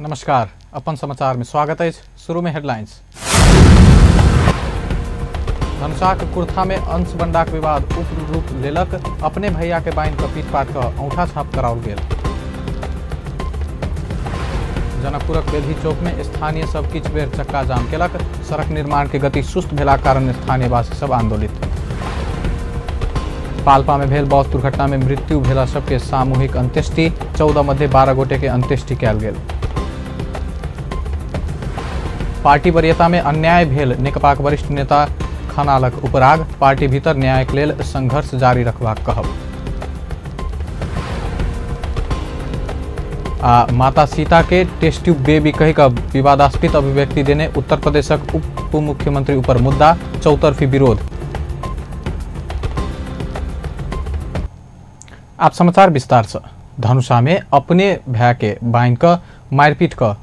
नमस्कार, अपन समाचार में स्वागत है। शुरू में हेडलाइंस। धनुषाक कुर्था में अंश बंडाक विवाद उग्र रूप लेलक। अपने भैया के बाइन कऽ पीट पाट कऽ औंठा छाप कराओल गेल। जनकपुरक बेलही चौक में स्थानीय सब किछु बेर चक्का जाम केलक। सड़क निर्माण के गति सुस्त भेलाक कारण स्थानीयवासी सब आंदोलित। पाल्पा में भेल बस दुर्घटना में मृत्यु भेला सबके सामूहिक अंत्येष्टि। 14 मध्ये 12 गोटे के अंत्येष्टि कयल गेल। पार्टी वरीयता में अन्याय भेल नेकपाक वरिष्ठ नेता खनालक उपराग। पार्टी भीतर न्यायक लेल संघर्ष जारी रखबाक कहब। आ माता सीता के टेस्ट ट्यूब बेबी कहि कऽ विवादास्पद अभिव्यक्ति देने उत्तर प्रदेशक उप मुख्यमंत्री ऊपर मुद्दा। चौतरफी विरोध। आप समाचार विस्तार से। धनुषा में अपने भाई के बांध कऽ मारिपीट कऽ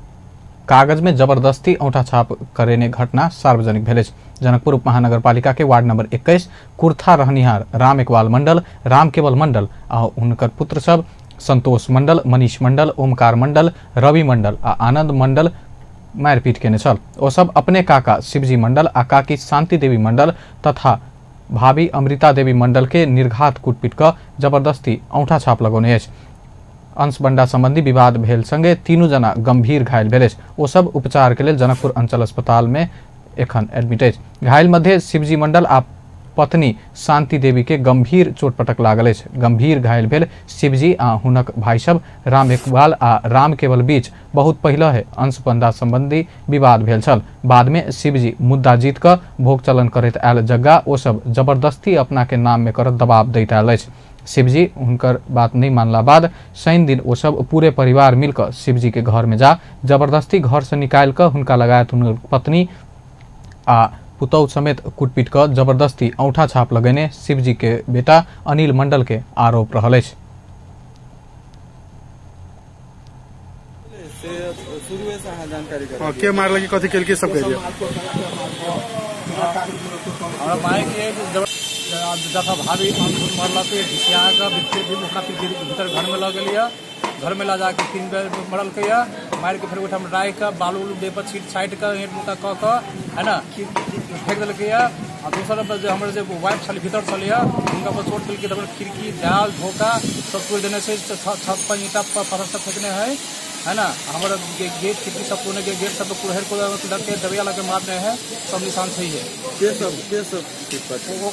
कागज में जबरदस्ती औंठा छाप करेने घटना सार्वजनिक भेल अछि। जनकपुर उप महानगरपालिका के वार्ड नंबर 21 कुर्था रहनिहार राम एकवाल मंडल, राम केवल मंडल आ हुनकर पुत्र सब संतोष मंडल, मनीष मंडल, ओमकार मंडल, रवि मंडल आ आनंद मंडल मारिपीट केने छल। ओ सब अपने काका शिवजी मंडल आ काकी शांति देवी मंडल तथा भाभी अमृता देवी मंडल के निर्घात कुटपीट कऽ जबरदस्ती औंठा छाप लगौने अछि। अंश बंडा संबंधी विवाद भेल संगे तीनू जना गंभीर घायल भेल अछि। ओ सब उपचार के लेल जनकपुर अंचल अस्पताल में एखन एडमिट अछि। घायल मध्य शिवजी मंडल आ पत्नी शांति देवी के गंभीर चोटपटक लागल अछि। गंभीर घायल भेल शिवजी आ हुनक भाई सब राम एकवाल आ राम केवल बीच बहुत पहिले है अंश बंडा संबंधी विवाद भेल छल। बाद में शिवजी मुद्दा जीत कऽ भोग चलन करैत आयल जग्गा ओ सब जबरदस्ती अपना के नाम में करत दबाव दैत आयल अछि। शिवजी हुनकर बात नहीं मानला बाद शनि दिन ओ सब पूरे परिवार मिलकर शिवजी के घर में जा जबरदस्ती घर से निकालि कऽ हुनका लगायत हुनकर पत्नी आ पुतहु समेत कुटपीट कऽ जबरदस्ती औंठा छाप लगेने शिवजी के बेटा अनिल मंडल के आरोप रहल अछि। के मारलक, कथी केलकै सब कहि दियौ। हमरा माय के जब भाभी मरलक घिसिया कऽ भीतर घर में लऽ गेलियै। घर में लऽ जाके 3 बेर मरलकै, मारि के फेर ओहिठाम राखि कऽ बालू उलू देह पर छीट छाटि कऽ ईंट मुका कऽ कऽ है ना फेंक देलकै। आ दोसर जे हमर जे वाइफ छलै भीतर छलैया हुनका पर चोट केलकै तऽ हमर खिड़की जाल धोखा सब तोड़ि देने छै। छत पर ईंटा पत्थर सब फेकने है ना। हमर गेट खिड़की सब तोड़ने के गेट सब कुड़हर को लग के दबिया लग के मारने है, सब निशान छै है। के सब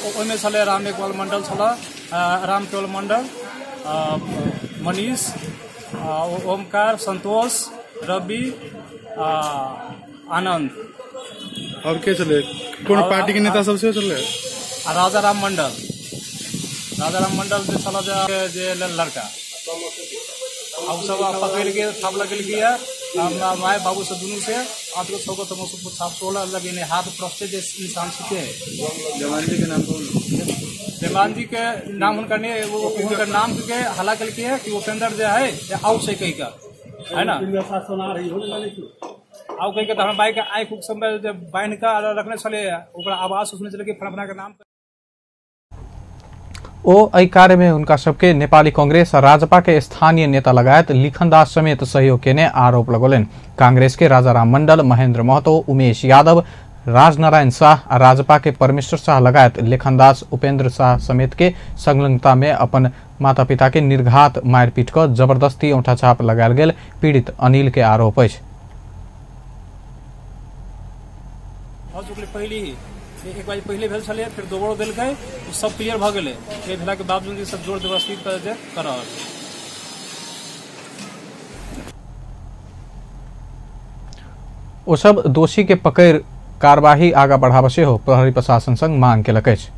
ओहिमे छलै राम एकवाल मंडल छलै, राम केवल मंडल, मनीष, ओमकार, संतोष, रवि, आनंद। और के छलै? कोन पार्टी के नेता सब सेहो छलै? आ राजा राम मंडल, राजा राम मंडल जे छल जे लड़का आ सब पकड़ि के छाप लगेलकै। माय बाबू से दुनू से 5 गो 6 गो तो छाप 16 लगेने हाथ प्रस्ते जे निशान छिके। देवानजी के नाम कौन? देवानजी के नाम हुनकर नहीं, हुनकर नाम के हल्ला केलकै कि उपेंद्र जे है आउ से कहि कऽ है ना आउ कहि कऽ। तऽ हमर बाइक आँखि उख सब जे बान्हि कऽ रखने छलै ओकरा आवाज सुनने छलै कि फलाना के नाम। ओ एहि कार्य में हुनका सबके नेपाली कांग्रेस आ राजपा के स्थानीय नेता लगायत लिखनदास समेत सहयोग केने आरोप लगौलनि। कांग्रेस के राजाराम मंडल, महेंद्र महतो, उमेश यादव, राजनारायण शाह आ राजपा के परमेश्वर शाह लगायत लेखनदास, उपेंद्र शाह समेत के संलग्नता में अपन माता पिता के निर्घात मारिपीट कऽ जबरदस्ती औंठा छाप लगायल गेल पीड़ित अनिल के आरोप अछि। पहले ही एक बार पहले भेल छलै, फिर दोबारो देलकै, सब क्लियर भऽ गेलै। ये भेला के बावजूद सब जोर जबरदस्ती कर रहल। ओ सब दोषी के पकड़ कार्यवाही आगा बढ़ाबऽ सेहो प्रहरी प्रशासन संग मांग केलक अछि।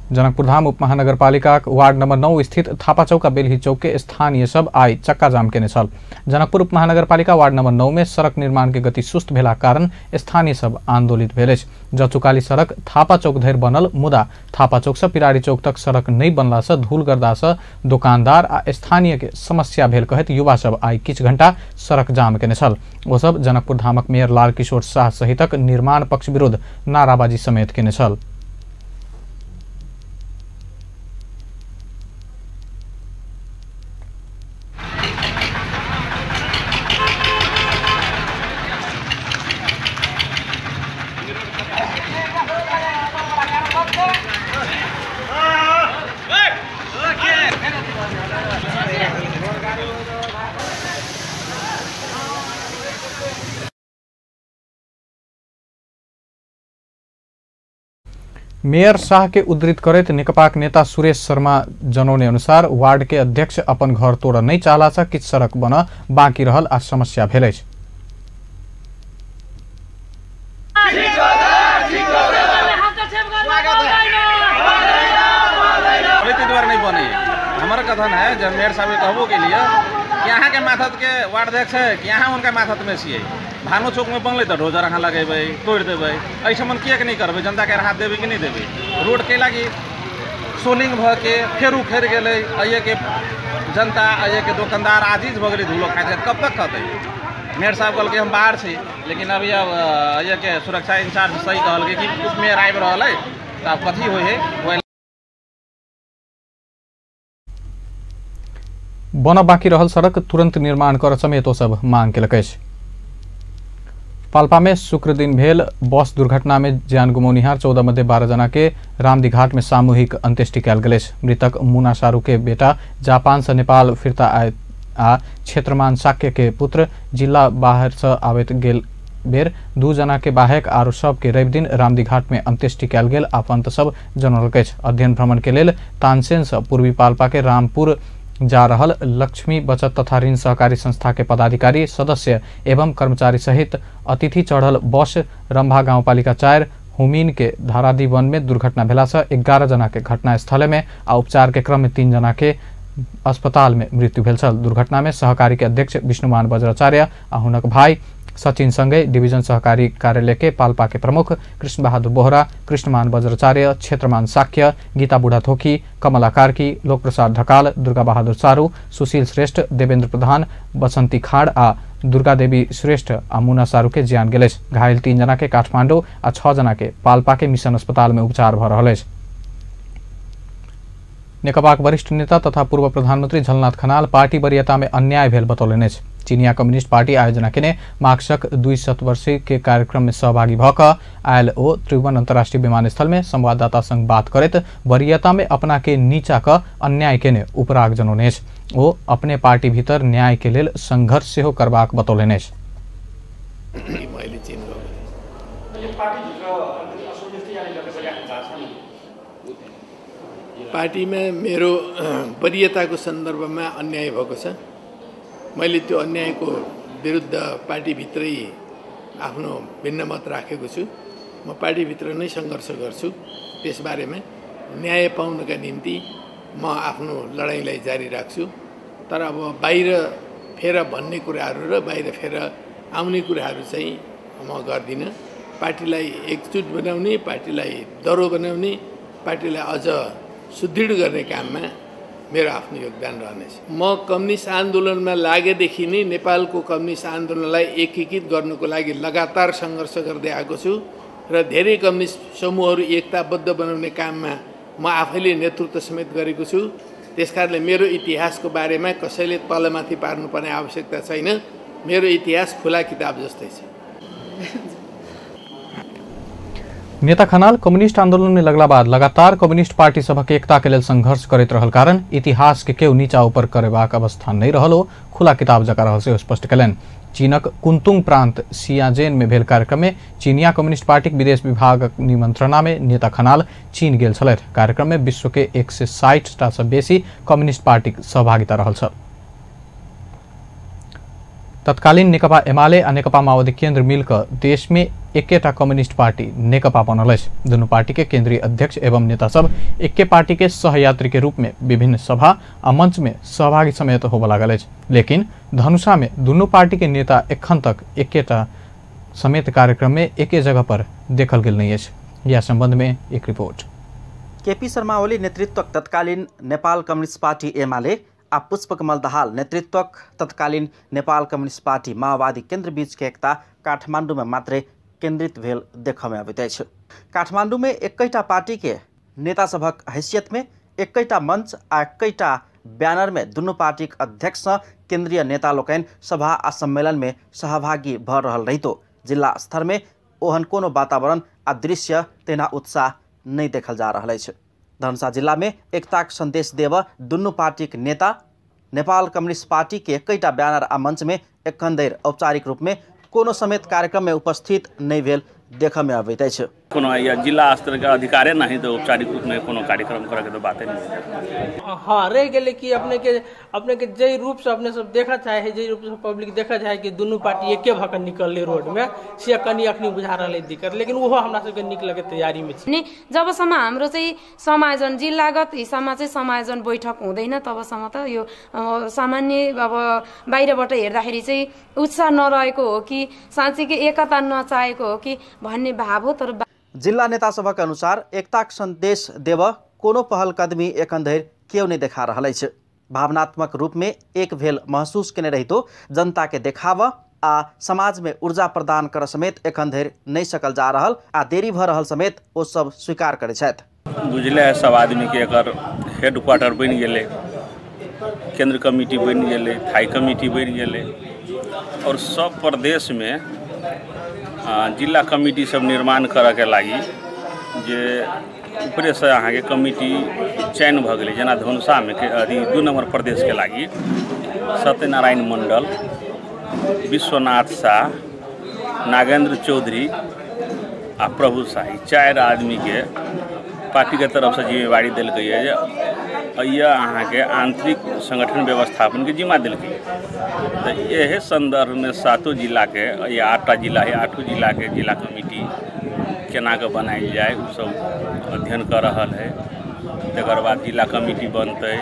जनकपुरधाम उप महानगरपालिका वार्ड नंबर 9 स्थित थापा चौक आ बेलही चौक के स्थानीय सब आई चक्का जाम केने छल। जनकपुर उप महानगरपालिका वार्ड नंबर 9 में सड़क निर्माण के गति सुस्त भेला कारण स्थानीय सब आंदोलित भेल अछि। जचुकाली सड़क थापा चौक धरि बनल, मुदा थापा चौक से पिरारी चौक तक सड़क नहीं बनला से धूल गर्दा से दुकानदार आ स्थानीय के समस्या भेल कहैत युवा सब आई किछु घंटा सड़क जाम केने छल। ओ सब जनकपुरधामक मेयर लाल किशोर शाह सहितक निर्माण पक्ष विरुद्ध नाराबाजी समेत केने छल। मेयर शाह के उद्धृत करैत नेकपाक नेता सुरेश शर्मा जनौने अनुसार वार्ड के अध्यक्ष अपन घर तोड़ नहीं चाहला से किछु सड़क बन बाकी रहल आ समस्या भेल अछि। नहीं बने हमारा कथन है जब मेयर साहब के कहबो के लिए कि अहाँ के माथत के वार्ड अध्यक्ष है कि अहाँ उनका माथत में छियै, भानो चौक में बनलै तऽ डोजर अहाँ लगेबै तोड़ि देबै, एहिठमन किएक नहि करबै, जनता के राहत देबै कि नहि देबै। रोड के लागी सोलिंग भऽ के फेर उखड़ि गेलै, एहिके जनता एहिके दोकानदार आजीज भऽ गेलै धूलो खाइत खाइत, कब तक खतै। मेयर साहब कहलकै हम बाहर छी, लेकिन अभी अब एहिके सुरक्षा इंचार्ज सही कहलकै कि मेयर आबि रहल है, तऽ आब कथी होइ है। बन बाकी रहल सड़क तुरंत निर्माण कर समेत ओ सब मांग केलक अछि। पाल्पा में शुक्र दिन भेल बस दुर्घटना में जान गुमौनिहार 14 मध्ये 12 जना के रामदीघाट में सामूहिक अंत्येष्टि कयल गेल अछि। मृतक मुना सारू के बेटा जापान से नेपाल फिर्ता आए आ क्षेत्रमान साक्य के पुत्र जिला बाहर से आबैत गेल बेर 2 जना के बाहेक आरो सब के रवि दिन रामदीघाट में अंत्येष्टि कयल गेल आफंत सब जनौलक अछि। अध्ययन भ्रमण के लेल तानसेन से पूर्वी पाल्पा के रामपुर जा रहल लक्ष्मी बचत तथा ऋण सहकारी संस्था के पदाधिकारी सदस्य एवं कर्मचारी सहित अतिथि चढ़ल बस रंभा गांवपालिका 4 हुमीन के धारादी वन में दुर्घटना भेला से 11 जना के घटनास्थल में आ उपचार के क्रम में 3 जना के अस्पताल में मृत्यु भेल छल। दुर्घटना में सहकारी के अध्यक्ष विष्णुमान बज्राचार्य आ हुनक भाई सचिन संगे डिवीजन सहकारी कार्यालय के पाल्पा के प्रमुख कृष्ण बहादुर बोहरा, कृष्णमान बज्राचार्य, क्षेत्रमान साक्य, गीता बुढ़ाथोकी, कमला कार्की, लोकप्रसाद ढकाल, दुर्गा बहादुर सारू, सुशील श्रेष्ठ, देवेंद्र प्रधान, बसंती खाड़ आ दुर्गा देवी श्रेष्ठ आ मुना सारू के ज्यान गेल अछि। घायल 3 जना के काठमाडौँ आ 6 जना के पाल्पा के मिशन अस्पताल में उपचार भ रहल अछि। नेकपाक वरिष्ठ नेता तथा पूर्व प्रधानमंत्री झलनाथ खनाल पार्टी वरीयता में अन्याय भेल बतौलनि अछि। चीनिया कम्युनिस्ट पार्टी आयोजना केने मार्क्सक 2 शतवर्षीय के कार्यक्रम में सहभागी भऽ कऽ आयल ओ त्रिभुवन अंतर्राष्ट्रीय विमानस्थल में संवाददाता संग बात करैत वरीयता में अपना के नीचा कऽ अन्याय केने उपराग जनौने अछि। ओ अपने पार्टी भीतर न्याय के लेल संघर्ष सेहो करबाक बतौलनि अछि। पार्टीमा मेरो वरीयताको सन्दर्भमा अन्याय भएको छ। मैले त्यो अन्यायको विरुद्ध पार्टीभित्रै आफ्नो भिन्न मत राखेको छु। म पार्टीभित्र नै सङ्घर्ष गर्छु। त्यसबारेमा न्याय पाउनका निम्ति म आफ्नो लडाइँलाई जारी राख्छु। तर अब बाहिर फेर भन्ने कुराहरू र बाहिर फेर आउने कुराहरू चाहिँ म गर्दिनँ। पार्टीलाई एकजुट बनाउने, पार्टीलाई दह्रो बनाउने, पार्टीलाई अझ सुदृढ गर्ने काममा मेरो आफ्नो योगदान रहनेछ। म कम्युनिस्ट आन्दोलनमा लागेदेखि नै नेपालको कम्युनिस्ट आन्दोलनलाई एकीकृत गर्नुको लागि लगातार सङ्घर्ष गर्दै आएको छु र धेरै कम्युनिस्ट समूहहरू एकताबद्ध बनाउने काममा म आफैले नेतृत्व समेत गरेको छु। त्यसकारणले मेरो इतिहासको बारेमा कसैले तलमाथि पार्नुपर्ने आवश्यकता छैन। मेरो इतिहास खुला किताब जस्तै छ। नेता खनाल कम्युनिस्ट आंदोलन में लगला बाद लगातार कम्युनिस्ट पार्टी सभक एकता के लेल संघर्ष करैत रहल कारण इतिहास के केहू नीचा ऊपर करेबाक अवस्था नहीं रहल ओ खुला किताब जका रहल से स्पष्ट कयलनि। चीनक कुंतुंग प्रांत सियाजेन में भेल कार्यक्रम में चीनिया कम्युनिस्ट पार्टीक विदेश विभागक निमंत्रणा में नेता खनाल चीन गेल छलथि। कार्यक्रम में विश्व के 160 टा सँ बेसी कम्युनिस्ट पार्टीक सहभागिता रहल छल। तत्कालीन नेकपा एमाले आ नेकपा माओवादी केन्द्र मिलकर देश में एकेटा कम्युनिस्ट पार्टी नेकपा बनल अछि। दुनू पार्टी के केंद्रीय अध्यक्ष एवं नेता सब एके पार्टी के सहयात्री के रूप में विभिन्न सभा आ मंच में सहभागी समेत होबय लागल अछि। लेकिन धनुषा में दुनू पार्टी के नेता एखन तक एकेटा समेत कार्यक्रम में एके जगह पर देखल गेल नहीं अछि। यह संबंध में एक रिपोर्ट। केपी शर्मा ओली नेतृत्वक तत्कालीन नेपाल कम्युनिस्ट पार्टी एमाले आ पुष्पकमल दाहाल नेतृत्वक तत्कालीन नेपाल कम्युनिस्ट पार्टी माओवादी केन्द्र बीच के एकता काठमाडौँ में मात्रै केन्द्रित भेल देखय में अबैत अछि। काठमाडौँ में एकैटा पार्टी के नेता सभक हैसियत में एकैटा मंच आ एकैटा बैनर में दुनू पार्टीक अध्यक्ष सँ केन्द्रीय नेता लोकनि सभा आ सम्मेलन में सहभागी भऽ रहल रहितो जिला स्तर में ओहन कोनो वातावरण आ दृश्य तेना उत्साह नहि देखल जा रहल अछि। धनुषा जिला में एकताक संदेश देव दुनू पार्टीक नेता नेपाल कम्युनिस्ट पार्टी के एकैटा बैनर आ मंच में एखन धरि औपचारिक रूप में कोनो समेत कार्यक्रम में उपस्थित नहि भेल देखय में अबैत अछि। कोनो या जिला स्तर के अधिकारे नहीं तो औपचारिक रूप में कोनो कार्यक्रम करे के तो बातें नहीं। हाँ, रह गेलै कि अपने के जे रूप से अपने सब देखा चाहे, जे रूप से पब्लिक देखा चाहे कि दुनू पार्टी एके भऽ कऽ निकललै रोड में, से कनि अखनी बुझा रहलै दिक्कत, लेकिन ओहो हमरा सबके निकलके तैयारी में छी। जबसम्म हाम्रो चाहिँ समायोजन जिल्लागत हिसाबमा चाहिँ समायोजन बैठक हुँदैन तबसम्म त यो सामान्य अब बाहिरबाट हेर्दाखेरि चाहिँ उत्साह नरहेको हो कि साँच्चीकै एकता नचाहेको हो कि भन्ने भाव हो। तर जिल्ला नेता सभक अनुसार एकताक संदेश देव कोनो पहल कदमी एखन धरि केओ नहि देखा रहल अछि। भावनात्मक रूप में एक भेल महसूस केने रहितो जनता के देखाव आ समाज में ऊर्जा प्रदान कर समेत एखन धरि नहि सकल जा रहल आ देरी भ रहल समेत ओ सब स्वीकार करै छथि। बुझले है सब आदमी के एकर हेड क्वार्टर बनि गेलै, केंद्र कमिटी बनि गेलै, थाई कमिटी बनि गेलै और सब प्रदेश में जिला कमिटी सब निर्माण करऽके लागी जे ऊपरेसँ अहाँके कमिटी चयन भऽ गेलै। जेना धनुषामे अथी 2 नंबर प्रदेशके लागी सत्यनारायण मंडल, विश्वनाथ शाह, नागेंद्र चौधरी आ प्रभु शाही 4 आदमीके पार्टीके तरफसँ जिम्मेवारी देलकै जे अहाँके आंतरिक संगठन व्यवस्थापनके जिम्मा देलकै। तो यही संदर्भ में 7 जिलाके या 8 जिला है, 8 जिलाके जिला कमिटी केना के बनायल जाए उ सब अध्ययन कर रहल है। तकर बाद जिला कमिटी बनतै,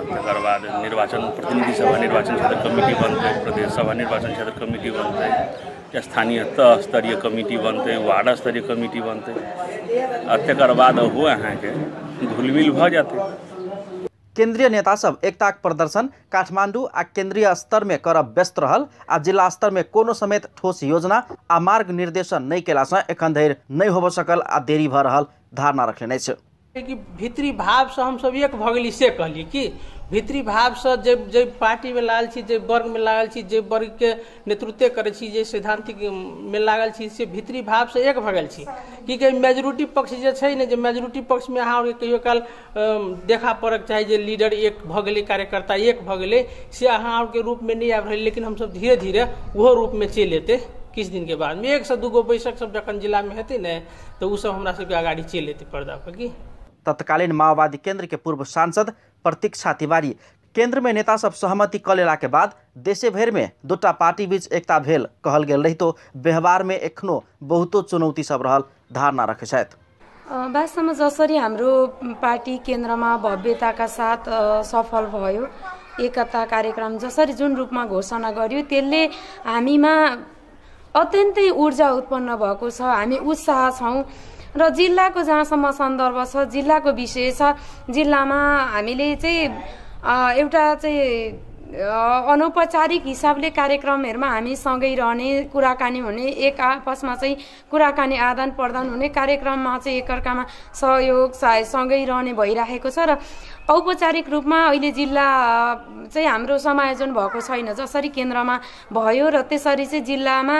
तकर बाद निर्वाचन प्रतिनिधि सभा निर्वाचन क्षेत्र कमिटी बनतै, प्रदेश सभा निर्वाचन क्षेत्र कमिटी बनतै, स्थानीय तह स्तरीय कमिटी बनतै, वार्ड स्तरीय कमिटी बनतै आ तकर बाद ओहो अहाँके घुलमिल भऽ जेतै। केंद्रीय नेता सब एकताक प्रदर्शन काठमांडू आ केंद्रीय स्तर में करब व्यस्त रहल आ जिला स्तर में कोनो समेत ठोस योजना आ मार्ग निर्देशन नहीं केला से एखन धरि नहीं होब सकल आ देरी भ रहल धारणा रखने अछि। कि भीतरी भाव से हम सब एक भऽ गेली से कहली कि भीतरी भाव से जे जे पार्टी में लागल छी, जे वर्ग में लागल छी, जे वर्ग के नेतृत्व करै छी, जे सैद्धांतिक में लागल छी, से भीतरी भाव से एक भऽ गेल छी। कि मेजोरिटी पक्ष जे छै ने, जे मेजोरिटी पक्ष में अहाँ कहियो काल देखा पड़क चाही जे लीडर एक भऽ गेलै, कार्यकर्ता एक भऽ गेलै, से अहाँ के रूप में नहीं आबि रहल, लेकिन हमसब धीरे धीरे ओहो रूप में चलि एतै किछु दिन के बाद में। 1 से 2 गो बैसक सब जखन जिला में हेतै ने तऽ ओ सब हमरा सबके अगाड़ी चलि एतै पर्दा पर। की तत्कालीन माओवादी केंद्र के पूर्व सांसद प्रतीक्षा तिवारी केंद्र में नेता सब सहमति क लेला के बाद देशे भरि में दूटा पार्टी बीच एकता भेल कहल गेल रहितो व्यवहार में एखनो बहुतो चुनौती सब रहल धारणा रखै छथि। वास्तवमा जसरी हाम्रो पार्टी केन्द्रमा भव्यताका साथ सफल भयो, एकता कार्यक्रम जसरी जुन रूपमा घोषणा गर्यो त्यसले हामीमा अत्यन्तै ऊर्जा उत्पन्न भएको छ, हामी उत्साह छौँ। र जिल्लाको जहाँसम्म सन्दर्भ छ, जिल्लाको विषय छ, जिल्लामा हामीले चाहिँ एउटा चाहिँ अनौपचारिक हिसाबले कार्यक्रमहरूमा हामी सँगै रहने, कुराकानी हुने, एक आपसमा चाहिँ कुराकानी आदान प्रदान हुने, कार्यक्रममा चाहिँ एकअर्कामा सहयोग सँगै रहने भइरहेको छ। र औपचारिक रूपमा अहिले जिल्ला चाहिँ हाम्रो समायोजन भएको छैन, जसरी केन्द्रमा भयो र त्यसरी चाहिँ जिल्लामा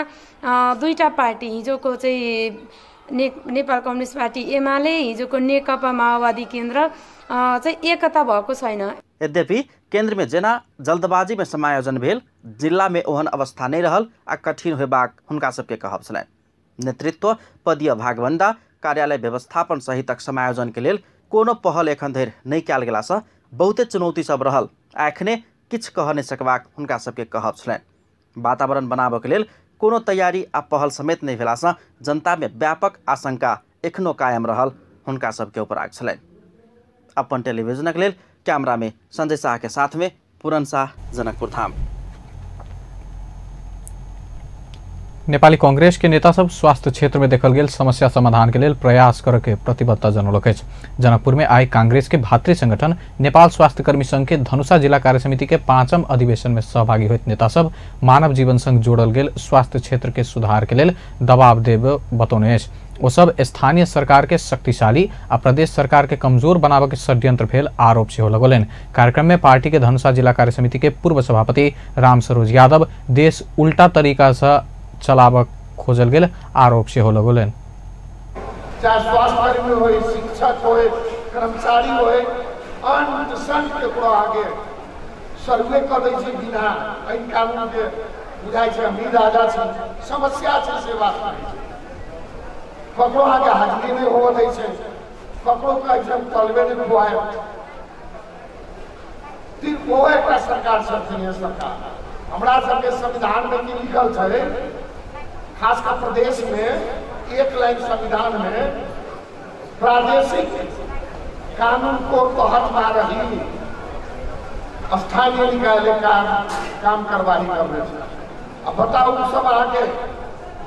दुईटा पार्टी, हिजोको चाहिँ नेपाल कम्युनिस्ट पार्टी एमाले, हिजोको नेकपा माओवादी केन्द्र चाहिँ एकता भएको छैन। यद्यपि केंद्र में जेना जल्दबाजी में समायोजन भेल, जिला में ओहन अवस्था नहीं रहल आ कठिन होबाक हुनका सबके कहब छलनि। नेतृत्व पदीय भागवंडा कार्यालय व्यवस्थापन सहितक समायोजन के लेल कोनो पहल एखन धरि नहि कयल गेला से बहुते चुनौती सब रहल आ एखने किछु कह नहि सकबाक हुनका सबके कहब छलनि। वातावरण बनाबऽ के लेल कोनो तैयारी आ पहल समेत नहि भेला से जनता में व्यापक आशंका एखनो कायम रहल हुनका सबके उपराग छलनि। अपन टेलीविजनक लेल कैमरा में संजय शाह के साथ में पूरन शाह, जनकपुर धाम। नेपाली कांग्रेस के नेता सब स्वास्थ्य क्षेत्र में देखल गेल समस्या समाधान के लेल प्रयास करे के प्रतिबद्धता जनौलक अछि। जनकपुर में आई कांग्रेस के भातृ संगठन नेपाल स्वास्थ्यकर्मी संघ के धनुषा जिला कार्य समिति के 5म अधिवेशन में सहभागी होइत नेता सब मानव जीवन संग जोड़ल गेल स्वास्थ्य क्षेत्र के सुधार के लेल दबाव देब बतौने अछि। ओ सब स्थानीय सरकार के शक्तिशाली आ प्रदेश सरकार के कमजोर बनाबऽ के षड्यंत्र भेल आरोप सेहो लगौलनि। कार्यक्रम में पार्टी के धनुषा जिला कार्य समिति के पूर्व सभापति राम सरोज यादव देश उल्टा तरीका से चलाबऽ खोजल गेल आरोप सेहो लगौलनि। चाहे स्वास्थ्यकर्मी होय, शिक्षक होय, कर्मचारी होय, अंत संत केकरो आगे सर्वे कऽ दै छै बिना ऐन कानून के, बुझाइ छै हमही राजा छी। समस्या छै से बात नहि छै। ककरो अहाँके हाजिरी नहि होबऽ दै छै, ककरो कहै छै हम तलबे नहि खुआएब। ओ एकटा सरकार छथिन। सरकार हमरा सबके संविधानमे की लिखल छै, खास कऽ प्रदेशमे एक लाइन संविधानमे प्रादेशिक कानून को तहत में रही स्थानीय निकाय काम करवाही करने छै। अब बताउ सब अहाँके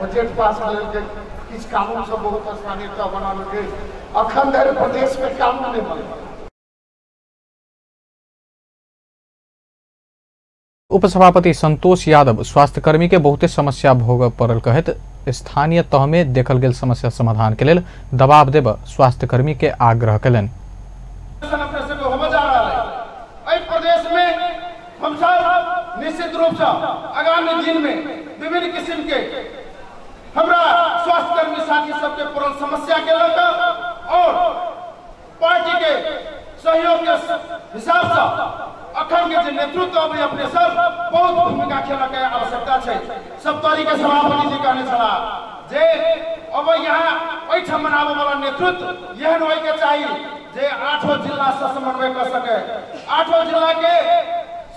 बजट पास करेलकै, किछु कानून सब बहुत स्थानीय तह बना लेलकै, अखन धरि प्रदेश में कानून नहीं बनल। उपसभापति संतोष यादव स्वास्थ्यकर्मी के बहुते समस्या भोगऽ पड़ल कहैत स्थानीय तह में देखल गेल समस्या समाधान के लेल दबाव देब स्वास्थ्यकर्मी के आग्रह कयलनि। प्रदेश में हम सब निश्चित रूप से आगामी दिन में विभिन्न किस्म के हमरा स्वास्थ्यकर्मी साथी सबके पड़ल समस्या के लऽ और पार्टी के सहयोग के हिसाब से अखन के जे नेतृत्व अबै अपने सब बहुत भूमिका खेलऽ के आवश्यकता छै। सप्तरी के सभापति जी कहने छलाह जे अब यहाँ एहिठाम मनाबऽ वाला नेतृत्व एहन होय के चाही जे 8 जिला से समन्वय कर सके, 8 जिला के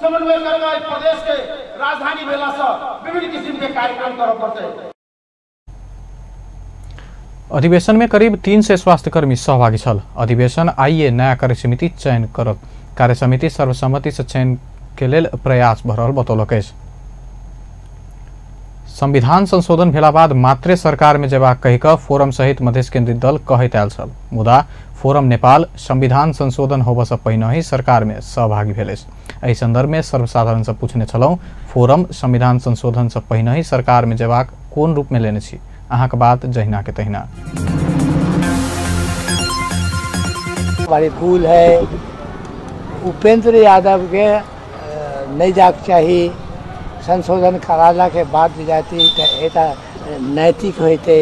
समन्वय करके प्रदेश के राजधानी भेला से विभिन्न किस्म के कार्यक्रम करऽ पड़तै। अधिवेशन में करीब 300 स्वास्थ्यकर्मी सहभागी छल। अधिवेशन आइए नया कार्यसमिति चयन करत। कार्यसमिति सर्वसम्मति से चयन के लेल प्रयास भऽ रहल बतौलक अछि। संविधान संशोधन भेला बाद मात्रे सरकार में जेबाक कहि कऽ फोरम सहित मधेश केंद्रित दल कहैत आयल छल, मुदा फोरम नेपाल संविधान संशोधन होबऽ से पहिने ही सरकार में सहभागी भेल अछि। एहि संदर्भ में सर्वसाधारण से पूछने छलहुँ, फोरम संविधान संशोधन से पहिने ही सरकार में जेबाक कोन रूप में लेने छी? अहाँके बात जहिना के तहिना। हमारी भूल है, उपेंद्र यादव के नहीं जाके चाही, संशोधन कराला के बाद जाती तो एटा नैतिक होते,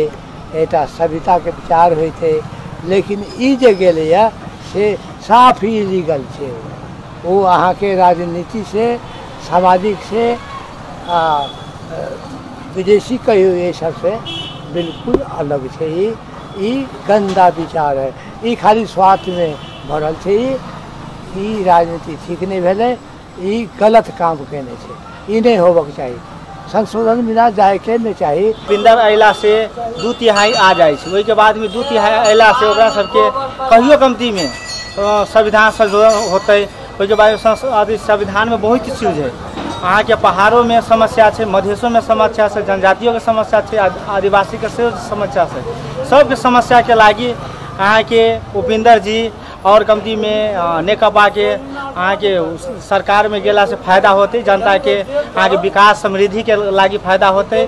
एटा सभ्यता के विचार होते, लेकिन ई जे गेलैया से साफ ही इलीगल छै। वो अहाँ के राजनीति से, सामाजिक से, आ विदेशी कहियो ये सबसे बिल्कुल अलग छै। ई गंदा विचार है, ई खाली स्वार्थ में भरल छै। ई राजनीति ठीक नहीं भेलै, ई गलत काम केने छै, ई नहीं होबक चाही। संशोधन बिना जायके नहीं चाही। उपेंद्र अयला से 2/3 आ जाइ छै, ओहिके बाद में 2/3 अयला से ओकरा सबके कहियो कमती में संविधान संशोधन होतै। ओहिके बाद संविधान में बहुत चीज है, अहाँके पहाड़ों में समस्या छै, मधेशो में समस्या छै, जनजातियों के समस्या छै, आदिवासी के सेहो समस्या छै। सबके समस्या के लागी अहाँके उपेंद्र जी और कमती में नेकपा के अहाँके सरकार में गेला से फायदा होतै, जनता के अहाँके विकास समृद्धि के लागी फायदा होतै,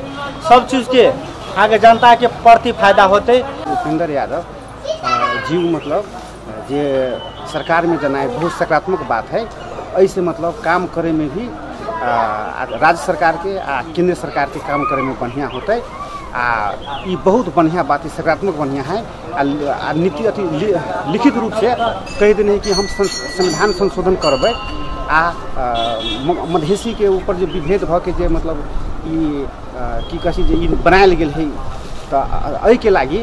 सब चीज के अहाँके जनता के प्रति फायदा होतै। उपेंद्र यादव जी मतलब जे सरकार में जेनाइ बहुत सकारात्मक बात है। ऐसे मतलब काम करे में भी राज्य सरकार के आ केंद्र सरकार के काम करे में बढ़िया होतै। आ ई बहुत बढ़िया बात है, सकारात्मक बढ़िया है। आ नीति अथी लिखित रूप से कहि देने है कि हम संविधान संशोधन करबै आ मधेसी के ऊपर जे विभेद भऽ के जे मतलब ई की कहै छै जे ई बनायल गेल है, तऽ एहिके लागि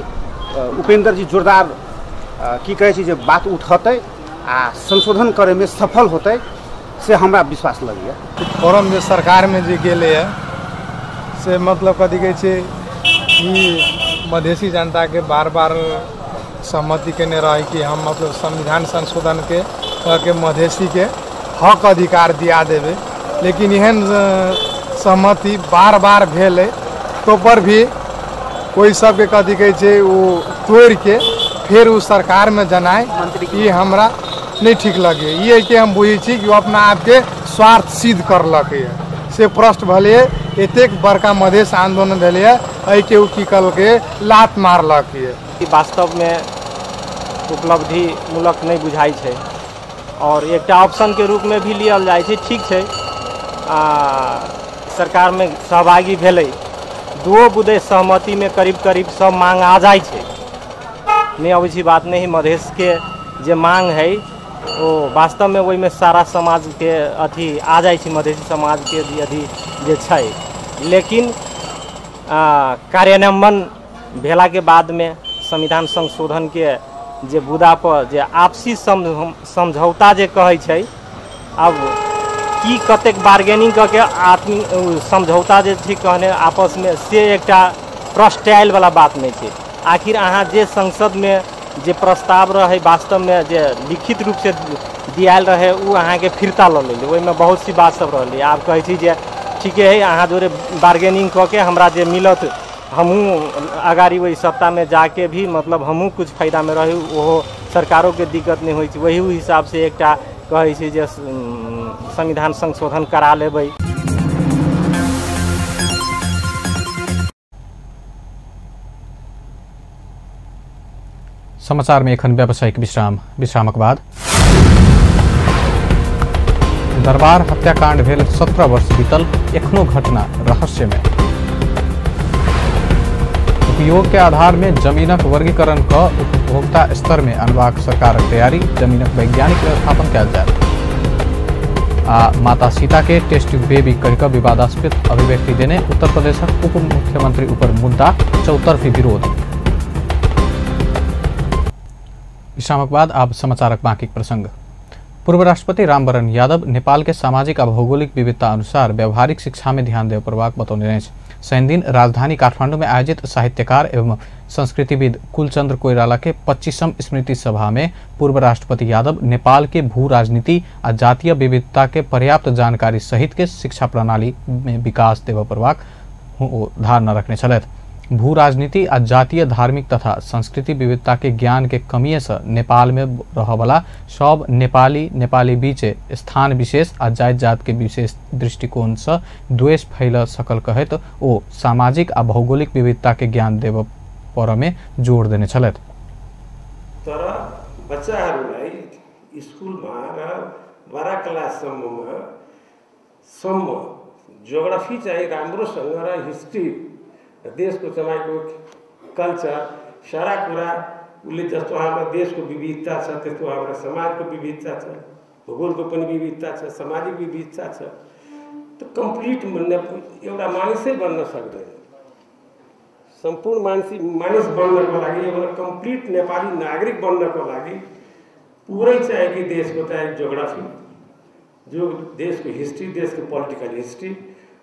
उपेंद्र जी जोरदार की कहै छै जे बात उठतै आ संशोधन करैमे सफल होतै, से हमरा विश्वास लगैया। फोरम जे सरकार में जे गेलैया से मतलब कथी कहै छै ई मधेसी जनता के बार बार सहमति केने रहे कि हम मतलब संविधान संशोधन के के मधेसी के हक अधिकार दिया देवे, लेकिन एहन सहमति बार बार भेलै तो पर भी कोई सबके कथी कहै छै ओ तोड़ि के फेर ओ सरकार में जनाए, ई हमरा नहीं ठीक लगे। ये कि हम बुझै छी कि ओ अपना आपके स्वार्थ सिद्ध करलक से प्रश्न भेलै। एतेक बड़का मधेश आंदोलन भेलै, एहिके ओ की करलकै, लात मारलक। वास्तव में उपलब्धि मूलक नहीं बुझाइ छै और एकटा ऑप्शन के रूप में भी लियल जाइ छै। ठीक छै, सरकार में सहभागी भेलै, दुओ बुदे सहमति में करीब करीब सब मांग आ जाइ छै, नहीं अबै छै बात नहीं। मधेश के जे मांग है ओ वास्तव में ओहिमे सारा समाज के अथी आ जाइ छै, मधेसी समाज के अथी जे छै। लेकिन कार्यान्वयन भेला के बाद में संविधान संशोधन के जे बुदा पर जे आपसी समझौता जे कहै छै, अब की कतेक बार्गेनिंग कऽ के आदमी समझौता जे छै कहने आपस में, से एकटा प्रश्न वाला बात नहीं छै। आखिर अहाँ जे संसद में जे प्रस्ताव रहे वास्तव में जे लिखित रूप से दियाल रहे उ अहाँके फिरता लऽ लेली, ओहिमे बहुत सी बात सब रहलै। आब कहै छी जे ठीके है अहाँ जोरे बार्गेनिंग कऽ के हमरा जे मिलत हमहूँ अगाड़ी ओहि सत्तामे जाके भी मतलब हमहूँ कुछ फायदामे रही, ओहो सरकारोके दिक्कत नहि होइ छै। वही हिसाबसँ एकटा कहै छै जे संविधान संशोधन करा लेबै। समाचार में एखन व्यावसायिक विश्राम। विश्रामक बाद दरबार हत्याकांड भेल 17 वर्ष बीतल, एखनो घटना रहस्यमय। उपयोग के आधार में जमीनक वर्गीकरण क उपभोक्ता स्तर में अनबाक सरकारक तैयारी, जमीनक वैज्ञानिक व्यवस्थापन कयल जायत। आ माता सीता के टेस्ट ट्यूब बेबी कहि कऽ विवादास्पद अभिव्यक्ति देने उत्तर प्रदेशक उप मुख्यमंत्री ऊपर मुद्दा, चौतरफी विरोध। विश्रामक बाद आब समाचारक बाकी प्रसंग। पूर्व राष्ट्रपति रामवरण यादव नेपाल के सामाजिक आ भौगोलिक विविधता अनुसार व्यवहारिक शिक्षा में ध्यान देव पड़बाक बतौने अछि। शनिदिन राजधानी काठमांडू में आयोजित साहित्यकार एवं संस्कृतिविद कुलचंद्र कोइराला के 25म स्मृति सभा में पूर्व राष्ट्रपति यादव नेपाल के भू राजनीति आ जातीय विविधता के पर्याप्त जानकारी सहित के शिक्षा प्रणाली में विकास देव पड़बाक धारणा रखने छलथि। भू राजनीति आ जातीय धार्मिक तथा सांस्कृतिक विविधता के ज्ञान के कमी से नेपाल में रहवला सब नेपाली नेपाली बीच स्थान विशेष आ जात जात के विशेष दृष्टिकोण से द्वेष फैल सकल कहैत ओ सामाजिक आ भौगोलिक विविधता के ज्ञान देव पर में जोड़ देने छलथि। तर बच्चाहरूलाई स्कुलमा र 12 क्लाससम्ममा सम्म ज्योग्राफी चाहिँ राम्रोसँग र हिस्ट्री, देशको तपाईँको कल्चर, सारा कुरा उसले जस्तो हाम्रो देशको विविधता छ त्यस्तो हाम्रो समाजको विविधता छ, भूगोलको पनि विविधता छ, सामाजिक विविधता छ। त कम्प्लिट एउटा मानिसै बन्न सक्दैन। सम्पूर्ण मानिस बन्नको लागि, एउटा कम्प्लिट नेपाली नागरिक बन्नको लागि पुरै चाहिँ कि देशको चाहिँ ज्योग्राफी, जो देशको हिस्ट्री, देशको पोलिटिकल हिस्ट्री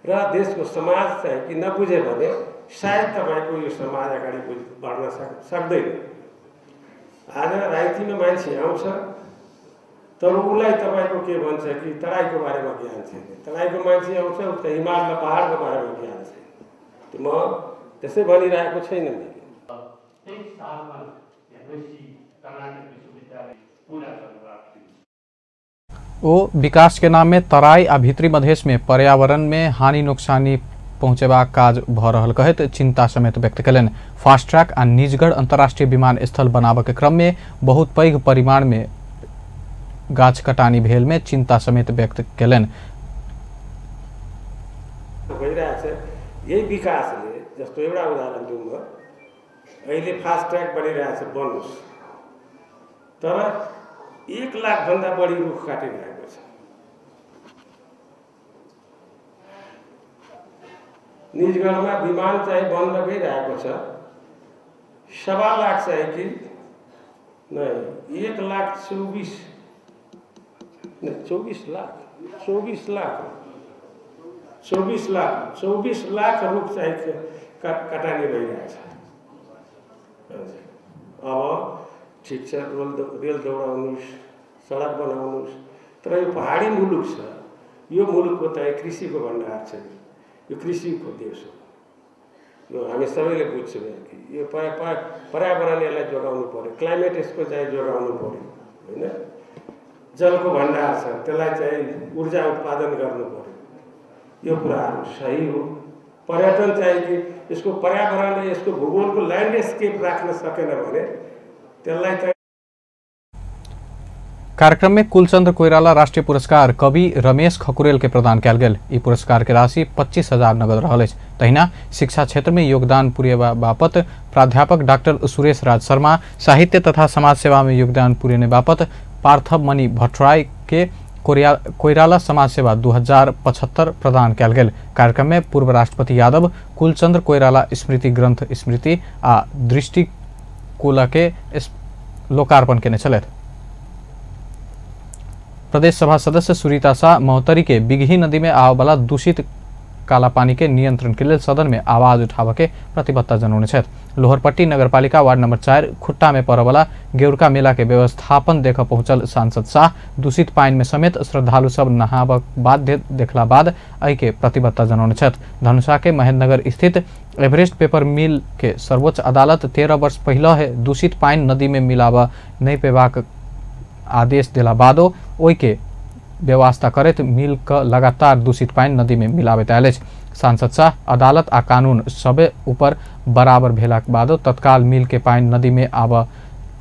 र देशको समाज चाहिँ कि नबुझ्यो भने सायद तपाईँको यो समाज अगाडि बढ्न सक्दैन। आज राजनीतिमा मान्छे आउँछ तर उसलाई तपाईँको के भन्छ कि तराईको बारेमा ज्ञान छैन, तराईको मान्छे आउँछ उसलाई हिमाल र पहाडको बारेमा ज्ञान छैन। म त्यसै भनिरहेको छैन मैले। ओ विकास के नाम में तराई आ भीतरी मधेश में पर्यावरण में हानि नुकसानी पहुँचेबाक काज भ रहल कहैत चिंता समेत व्यक्त कयलनि। फास्ट ट्रैक आ निजगढ़ अंतर्राष्ट्रीय विमानस्थल बनाबऽ के क्रम में बहुत पैघ परिमाण में गाछ कटानी भेल में चिंता समेत व्यक्त कयलनि। यही विकासले जस्तो एउटा उदाहरण दिउँ म, अहिले फास्ट ट्र्याक बनिरहेछ बनोस्, तर 1 लाख भन्दा बढी रुख काटिरहेको छ। निजगढमा विमान चाहिँ बन्न गइरहेको छ, 1.25 लाख चाहिँ कि नै 1 लाख 24 24 लाख 24 लाख 24 लाख 24 लाख रुख चाहिँ कटानी भइरहेछ। अब ठिक छ, रेल दौडाउनुहोस्, सडक बनाउनुहोस्, तर यो पहाडी मुलुक छ, यो मुलुकको त कृषिको भण्डार छ, यो कृषिको देश हो, यो हामी सबैले बुझ्छौँ कि यो पर्यावरण यसलाई जोगाउनु पर्यो, क्लाइमेट यसको चाहिँ जोगाउनु पर्यो, होइन? जलको भण्डार छ, त्यसलाई चाहिँ ऊर्जा उत्पादन गर्नु पर्यो। यो कुराहरू सही हो। पर्यटन चाहिँ कि यसको पर्यावरण र यसको भूगोलको ल्यान्डस्केप राख्न सकेन भने त्यसलाई चाहिँ। कार्यक्रम में कुलचंद्र कोइराला राष्ट्रीय पुरस्कार कवि रमेश खकुरेल के प्रदान कयल गेल। ई पुरस्कार के राशि 25,000 नगद रहल अछि। तहिना शिक्षा क्षेत्र में योगदान पुरेबा बापत प्राध्यापक डॉक्टर सुरेश राज शर्मा, साहित्य तथा समाज सेवा में योगदान पुरेने बापत पार्थव मणि भट्टराई के कोइराला समाज सेवा 2075 प्रदान कयल गेल। कार्यक्रम में पूर्व राष्ट्रपति यादव कुलचंद्र कोइराला स्मृति ग्रंथ स्मृति आ दृष्टि कुला के लोकार्पण केने छलथि। प्रदेश सभा सदस्य सुरीता शाह महोत्तरी के बिगही नदी में आबयवला दूषित काला पानी के नियंत्रण के लेल सदन में आवाज उठाबय के प्रतिबद्धता जनौने छथि। लोहरपट्टी नगरपालिका वार्ड नंबर 4 खुट्टा में पड़यवला गेउरका मेला के व्यवस्थापन देख पहुंचल सांसद शाह दूषित पानि में समेत श्रद्धालु सब नहाबक बाध्य देखला बाद एहि के प्रतिबद्धता जनौने छथि। धनुषा के महेंद्रनगर स्थित एवरेस्ट पेपर मिल के सर्वोच्च अदालत 13 वर्ष पहिले है दूषित पानि नदी में मिलाबऽ नहि पेबाक आदेश देला बादो ओहि के व्यवस्था करैत मिल क लगातार दूषित पानि नदी में मिलाबैत आयल अछि। सांसद शाह अदालत आ कानून सबे ऊपर बराबर भेलाक बादो तत्काल मिल के पानि नदी में आबऽ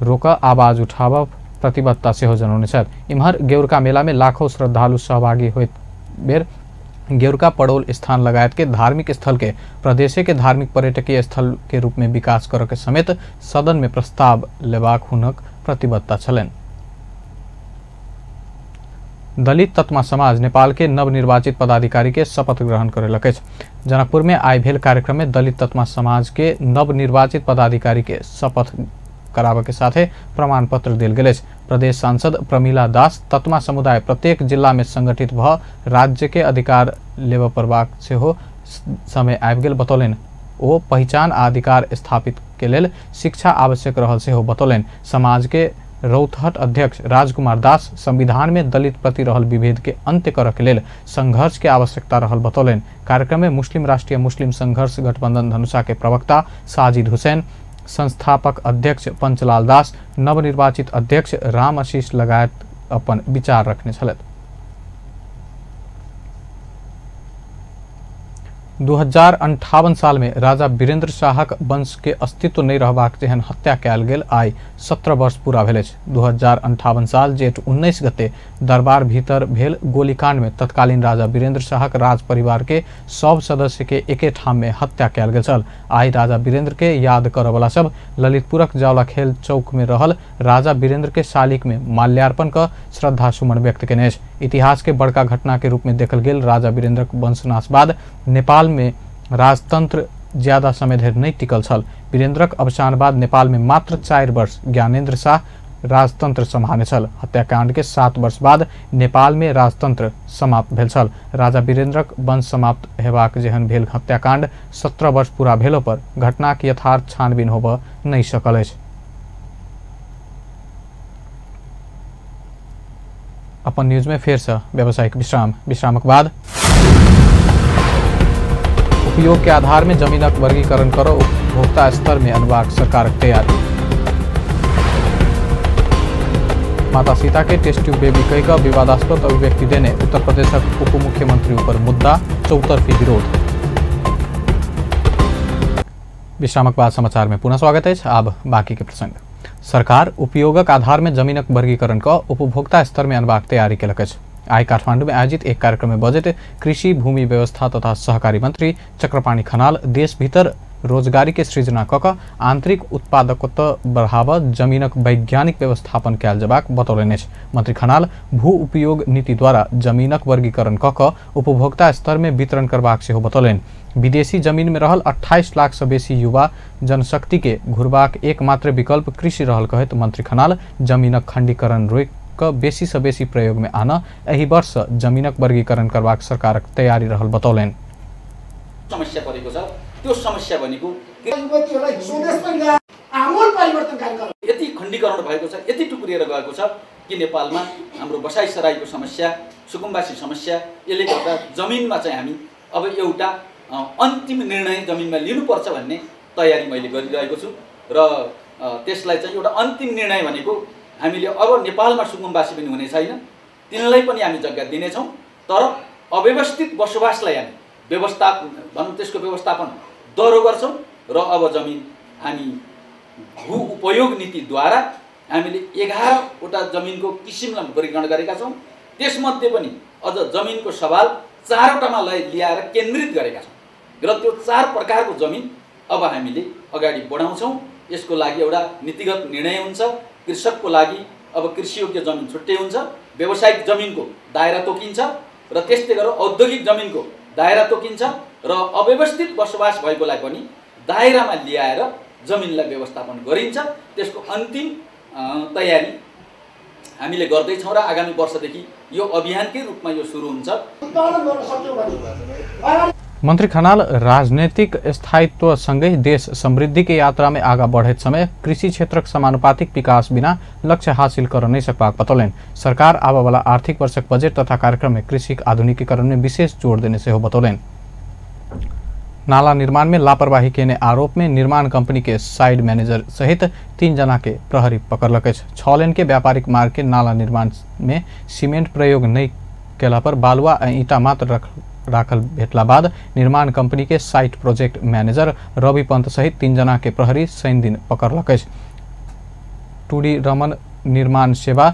रोकऽ आवाज उठाबऽ प्रतिबद्धता सेहो जनौने छथि। इम्हर गेउरका मेला में लाखों श्रद्धालु सहभागी होइत बेर गेउरका पड़ोल स्थान लगायत के धार्मिक स्थल के प्रदेशे के धार्मिक पर्यटकीय स्थल के रूप में विकास करऽ के समेत सदन में प्रस्ताव लेबाक हुनक प्रतिबद्धता छलनि। दलित तत्मा समाज नेपाल के नवनिर्वाचित पदाधिकारी के शपथ ग्रहण करेलक अछि। जनकपुर में आइ भेल कार्यक्रम में दलित तत्मा समाज के नवनिर्वाचित पदाधिकारी के शपथ कराबय के साथे प्रमाण पत्र देल गेल अछि। प्रदेश सांसद प्रमिला दास तत्मा समुदाय प्रत्येक जिला में संगठित भ राज्य के अधिकार लेबय पड़बाक सेहो समय आबि गेल बतौलनि। ओ पहिचान आ अधिकार स्थापित के लेल शिक्षा आवश्यक रहल सेहो बतौलनि। समाज के रौतहट अध्यक्ष राजकुमार दास संविधान में दलित प्रति रहल विभेद के अंत्य करऽ के लेल संघर्ष के आवश्यकता रहल बतौलनि। कार्यक्रम में मुस्लिम राष्ट्रीय मुस्लिम संघर्ष गठबंधन धनुषा के प्रवक्ता साजिद हुसैन, संस्थापक अध्यक्ष पंचलाल दास, नवनिर्वाचित अध्यक्ष राम आशीष लगायत अपन विचार रखने छलथि। 2058 साल में राजा वीरेंद्र शाहक वंश के अस्तित्व नहीं रहबाक जेहन हत्या कयल गेल आइ 17 वर्ष पूरा भेल अछि। 2058 साल जेठ 19 गते दरबार भीतर भेल गोलीकांड में तत्कालीन राजा वीरेंद्र शाहक राज परिवार के सब सदस्य के एके ठाम में हत्या कयल गेल छल। आइ राजा वीरेंद्र के याद करऽवला सब ललितपुरक जावलाखेल चौक में रहल राजा वीरेंद्र के शालिक में माल्यार्पण क श्रद्धा सुमन व्यक्त केने अछि। इतिहास के बड़का घटना के रूप में देखल गेल राजा वीरेंद्रक वंशनाश बाद नेपाल में राजतंत्र ज्यादा समय धरि नहीं टिकल छल। वीरेंद्रक अवसान बाद नेपाल में मात्र 4 वर्ष ज्ञानेन्द्र शाह राजतंत्र सम्हारने छल। हत्याकांड के 7 वर्ष बाद नेपाल में राजतंत्र समाप्त भेल छल। राजा वीरेंद्रक वंश समाप्त हेबाक जेहन भेल हत्याकांड 17 वर्ष पूरा भेलो पर घटनाक यथार्थ छानबीन होबऽ नहीं सकल अछि। अपन न्यूज में फेर से व्यावसायिक विश्राम। विश्रामक बाद उपयोग के आधार में जमीनक वर्गीकरण करो उपभोक्ता स्तर में अनबाक सरकारक तैयारी। माता सीता के टेस्ट ट्यूब बेबी कह कऽ विवादास्पद अभिव्यक्ति देने उत्तर प्रदेशक उप मुख्यमंत्री ऊपर मुद्दा, चौतरफी विरोध। विश्रामक बाद समाचार में पुनः स्वागत है। अब बाकी के प्रसंग। सरकार उपयोगक आधार में जमीनक वर्गीकरण कऽ उपभोक्ता स्तर में अनबाक तैयारी केलक अछि। आइ काठमांडू में आयोजित एक कार्यक्रम में बजट कृषि भूमि व्यवस्था तथा सहकारी मंत्री चक्रपाणी खनाल देश भीतर रोजगारी के सृजना कऽ कऽ आंतरिक उत्पादकत्व बढ़ाबऽ जमीनक वैज्ञानिक व्यवस्थापन कयल जेबाक बतौलनि अछि। मंत्री खनाल भू उपयोग नीति द्वारा जमीनक वर्गीकरण कऽ कऽ उपभोक्ता स्तर में वितरण करबाक सेहो बतौलनि। विदेशी जमीन में रहल 28 लाख से बेसी युवा जनशक्ति के घुरबाक एकमात्र विकल्प कृषि रहल कहैत मंत्री खनाल जमीनक खंडीकरण रोकि कऽ बेसी से बेसी प्रयोग में आना एहि वर्ष जमीनक वर्गीकरण करबाक सरकारक तैयारी रहल बतौलनि। समस्या परेको छ, त्यो समस्या भनेको यति खण्डीकरण भएको छ, यति टुक्रिएर गएको छ कि नेपालमा हाम्रो बसाइसराईको समस्या, सुकुम्बासी समस्या, यसले गर्दा जमिनमा चाहिँ हामी अब एउटा अन्तिम निर्णय जमिनमा लिनुपर्छ भन्ने तयारी मैले गरिरहेको छु र त्यसलाई चाहिँ एउटा अन्तिम निर्णय भनेको हामीले अब नेपालमा सुकुम्बासी पनि हुने छैन, तिनलाई पनि हामी जग्गा दिनेछौँ, तर अव्यवस्थित बसोबासलाई हामी व्यवस्था भनौँ त्यसको व्यवस्थापन दह्रो गर्छौँ र अब जमिन हामी भू उपयोग नीतिद्वारा हामीले 11वटा जमिनको किसिमलाई वर्गीकरण गरेका छौँ। त्यसमध्ये पनि अझ जमिनको सवाल 4वटामा ल्याएर केन्द्रित गरेका छौँ र त्यो 4 प्रकारको जमिन अब हामीले अगाडि बढाउँछौँ। यसको लागि एउटा नीतिगत निर्णय हुन्छ। कृषकको लागि अब कृषियोग्य जमिन छुट्टै हुन्छ, व्यावसायिक जमिनको दायरा तोकिन्छ र त्यस्तै गरेर औद्योगिक जमिनको दायरा तोकिन्छ र अव्यवस्थित बसोबास भएकोलाई पनि दायरामा ल्याएर जमिनलाई व्यवस्थापन गरिन्छ। त्यसको अन्तिम तयारी हामीले गर्दैछौँ र आगामी वर्षदेखि यो अभियानकै रूपमा यो सुरु हुन्छ। मंत्री खनाल राजनीतिक स्थायित्वसँगै देश समृद्धि के यात्रा में आगा बढ़ैत समय कृषि क्षेत्रक समानुपातिक विकास बिना लक्ष्य हासिल कर नहीं सकबाक बतौलनि। सरकार आबयवला आर्थिक वर्षक बजट तथा कार्यक्रम में कृषि आधुनिकीकरण में विशेष जोर देने सेहो बतौलनि। नाला निर्माण में लापरवाही केने आरोप में निर्माण कंपनी के साइड मैनेजर सहित 3 जना के प्रहरी पकड़लक अछि। 6 लेन के व्यापारिक मार्ग के नाला निर्माण में सीमेंट प्रयोग नहीं केला पर बालुआ आ ईंटा मात्र राखल भेटला बाद निर्माण कंपनी के site project manager Ravi Pant सहित 3 जना के प्रहरी शनि दिन पकड़लक अछि। टूडी रमन निर्माण सेवा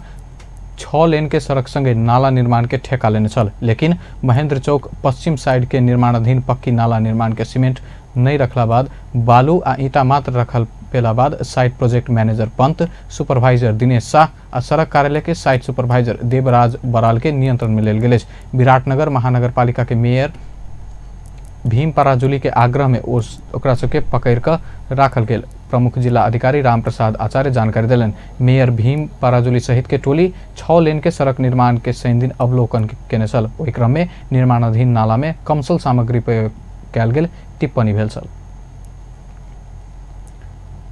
6 लेन के सड़क संगे नाला निर्माण के ठेका लेने छल, लेकिन महेंद्र चौक पश्चिम साइड के निर्माणाधीन पक्की नाला निर्माण के सीमेंट नहीं रखला बाद बालू आ ईंटा मात्र रखल पेला बाद site project manager Pant, supervisor Dinesh Shah आ सड़क कार्यालय के साइट सुपरवाइजर देवराज बराल के नियंत्रण में लेल गेल अछि। विराटनगर महानगरपालिका के मेयर भीम पराजुली के आग्रह में ओकरा सबके पकड़ कऽ राखल गेल। प्रमुख जिला अधिकारी रामप्रसाद आचार्य जानकारी देलनि। मेयर भीम पराजुली सहित के टोली 6 लेन के सड़क निर्माण के शनि दिन अवलोकन केने छल। ओहि क्रम में निर्माणाधीन नाला में कमसल सामग्री प्रयोग कयल गेल टिप्पणी भेल छल।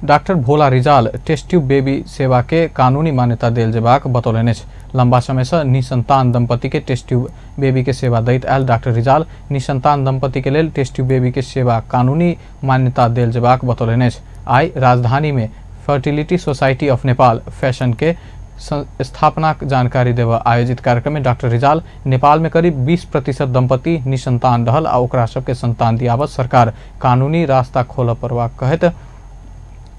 Doctor Bhola Rijal test tube baby सेवा के कानूनी मान्यता देल जेबाक बतौलनि अछि। लंबा समय से निसंतान दंपति के टेस्ट ट्यूब बेबी के सेवा दैत आयल डॉक्टर रिजाल निसंतान दंपति के लेल टेस्ट ट्यूब बेबी के सेवा कानूनी मान्यता देल जेबाक बतौलनि अछि। आइ राजधानी में fertility society of Nepal fashion के स्थापना जानकारी देवा आयोजित कार्यक्रम में डॉक्टर रिजाल नेपाल में करीब 20% दंपति निसंतान रहल आ ओकरा सबके संतान दियाबत सरकार कानूनी रास्ता खोलऽ पड़बाक कहैत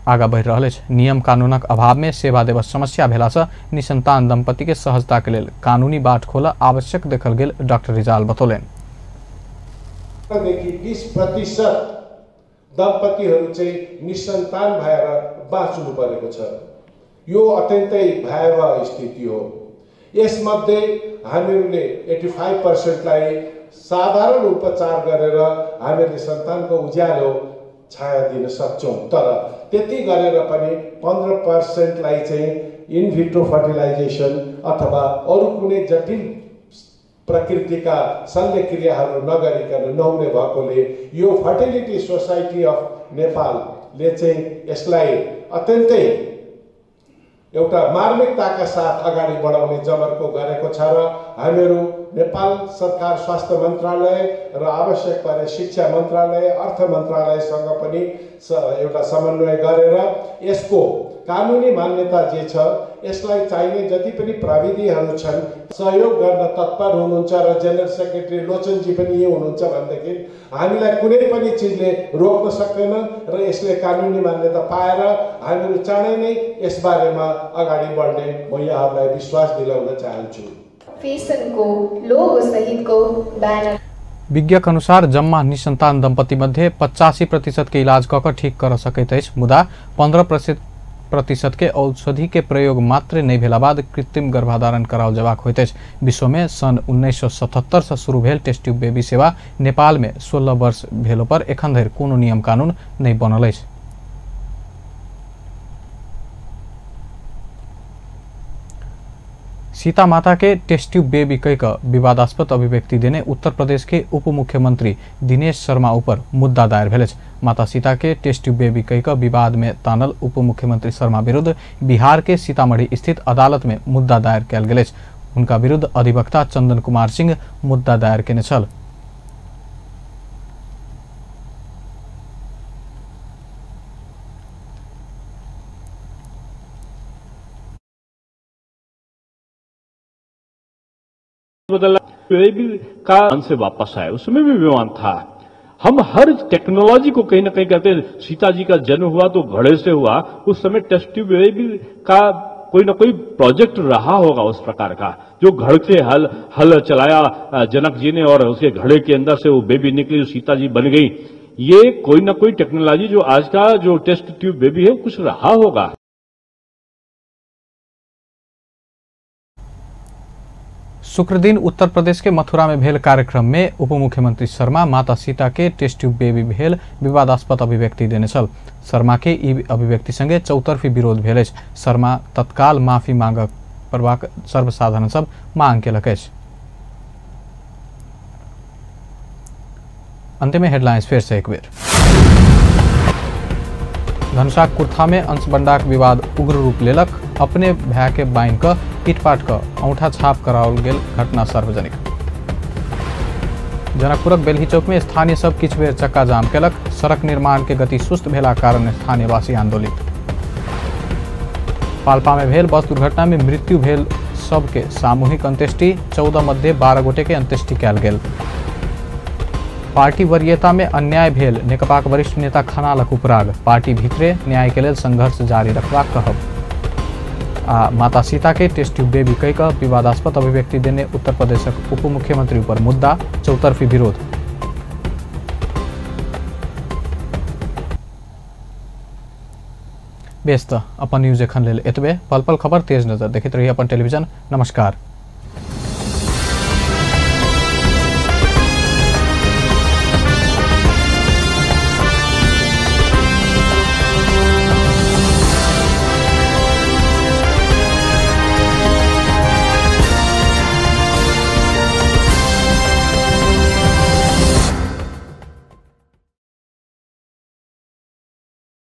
आगा बढ़ि रहल अछि। नियम कानूनक अभाव में सेवा देबऽ समस्या भेलासँ निसंतान दंपति के सहजता के लेल कानूनी बाट खोलऽ आवश्यक देखल गेल डॉक्टर रिजाल बतौलनि। 20% दम्पतिहरू चाहिँ निसन्तान भएर बाँच्नु परेको छ। यो अत्यन्तै भयावह स्थिति हो। यसमध्ये हामीहरूले 85%लाई साधारण उपचार गरेर हामीहरूले सन्तानको उज्यालो छाया दिन सक्छौँ, तर त्यति गरेर पनि 15%लाई चाहिँ इनभिट्रो फर्टिलाइजेसन अथवा अरू कुनै जटिल प्रकृतिका शल्यक्रियाहरू नगरिकन नहुने भएकोले यो फर्टिलिटी सोसाइटी अफ नेपालले चाहिँ यसलाई अत्यन्तै एउटा मार्मिकताका साथ अगाडि बढाउने जमर्को गरेको छ र हामीहरू नेपाल सरकार स्वास्थ्य मन्त्रालय र आवश्यक परे शिक्षा मन्त्रालय, अर्थ मन्त्रालयसँग पनि एउटा समन्वय गरेर यसको कानुनी मान्यता जे छ यसलाई चाहिने जति पनि प्राविधिहरू छन् सहयोग गर्न तत्पर हुनुहुन्छ र जेनरल सेक्रेटरी लोचनजी पनि यही हुनुहुन्छ भनेदेखि हामीलाई कुनै पनि चिजले रोक्न सक्दैन र यसले कानुनी मान्यता पाएर हामीहरू चाँडै नै यसबारेमा अगाडि बढ्ने म यहाँहरूलाई विश्वास दिलाउन चाहन्छु। फेसनको लोगो सहितको ब्यानर। विज्ञक अनुसार जम्मा निसन्तान दम्पति मध्ये 85% के इलाज कऽ कऽ ठीक कर सकैत अछि, मुदा 15% के औषधि के प्रयोग मात्र नहि भेला बाद कृत्रिम गर्भाधारण कराओल जेबाक होइत अछि। विश्व में सन् 1977 से शुरू भेल टेस्ट ट्यूब बेबी सेवा नेपाल में 16 वर्ष भेलो पर एखन धरि कोनो नियम कानून नहि बनल अछि। सीता माता के टेस्ट ट्यूब बेबी कह कऽ विवादास्पद अभिव्यक्ति देने उत्तर प्रदेश के उप मुख्यमंत्री दिनेश शर्मा ऊपर मुद्दा दायर भेल अछि। माता सीता के टेस्ट ट्यूब बेबी कह कऽ विवाद में तानल उप मुख्यमंत्री शर्मा विरुद्ध बिहार के सीतामढ़ी स्थित अदालत में मुद्दा दायर कयल गेल अछि। हुनका विरुद्ध अधिवक्ता चंदन कुमार सिंह मुद्दा दायर केने छल। बदला का से वापस आए उसमें भी विमान था। हम हर टेक्नोलॉजी को कहीं ना कहीं कहते हैं। सीता जी का जन्म हुआ तो घड़े से हुआ, उस समय टेस्ट ट्यूब बेबी का कोई ना कोई प्रोजेक्ट रहा होगा उस प्रकार का, जो घड़ से हल हल चलाया जनक जी ने और उसके घड़े के अंदर से वो बेबी निकली, सीता जी बन गई। ये कोई ना कोई टेक्नोलॉजी जो आज का जो टेस्ट ट्यूब बेबी है कुछ रहा होगा। शुक्रदिन उत्तर प्रदेश के मथुरा में भेल कार्यक्रम में उपमुख्यमंत्री शर्मा माता सीता के टेस्ट ट्यूब बेबी भेल विवादास्पद अभिव्यक्ति देने छल। शर्मा के ई अभिव्यक्ति संगे चौतरफी विरोध भेल अछि। शर्मा तत्काल माफी मांग पड़बाक सर्वसाधारण सब मांग केलक अछि। अंत में हेडलाइंस फिर से एक बेर। धनुषा कुर्था में अंशबंडाक विवाद उग्र रूप लेलक। अपने भाई के बान्हि कऽ पीटपाट कऽ औंठा छाप कराओल गेल घटना सार्वजनिक। जनकपुरक बेलही चौक में स्थानीय सब किछु बेर चक्का जाम केलक। सड़क निर्माण के गति सुस्त भेला कारण स्थानीयवासी आंदोलित। पाल्पा में भेल बस दुर्घटना में मृत्यु भेल सबके सामूहिक अंत्येष्टि। 14 मध्ये 12 गोटे के अंत्येष्टि कयल गेल। पार्टी वरीयता में अन्याय भेल नेकपाक वरिष्ठ नेता खनालक उपराग। पार्टी भीतरे न्याय के लेल संघर्ष जारी रखबाक कहब। आ माता सीता के टेस्ट ट्यूब बेबी कहि कऽ विवादास्पद अभिव्यक्ति देने उत्तर प्रदेशक उप मुख्यमंत्री पर मुद्दा, चौतरफी विरोध। बेस तऽ अपन न्यूज एखन लेल एतबे। पल पल खबर तेज नजर देखैत रही अपन टेलीविजन। नमस्कार।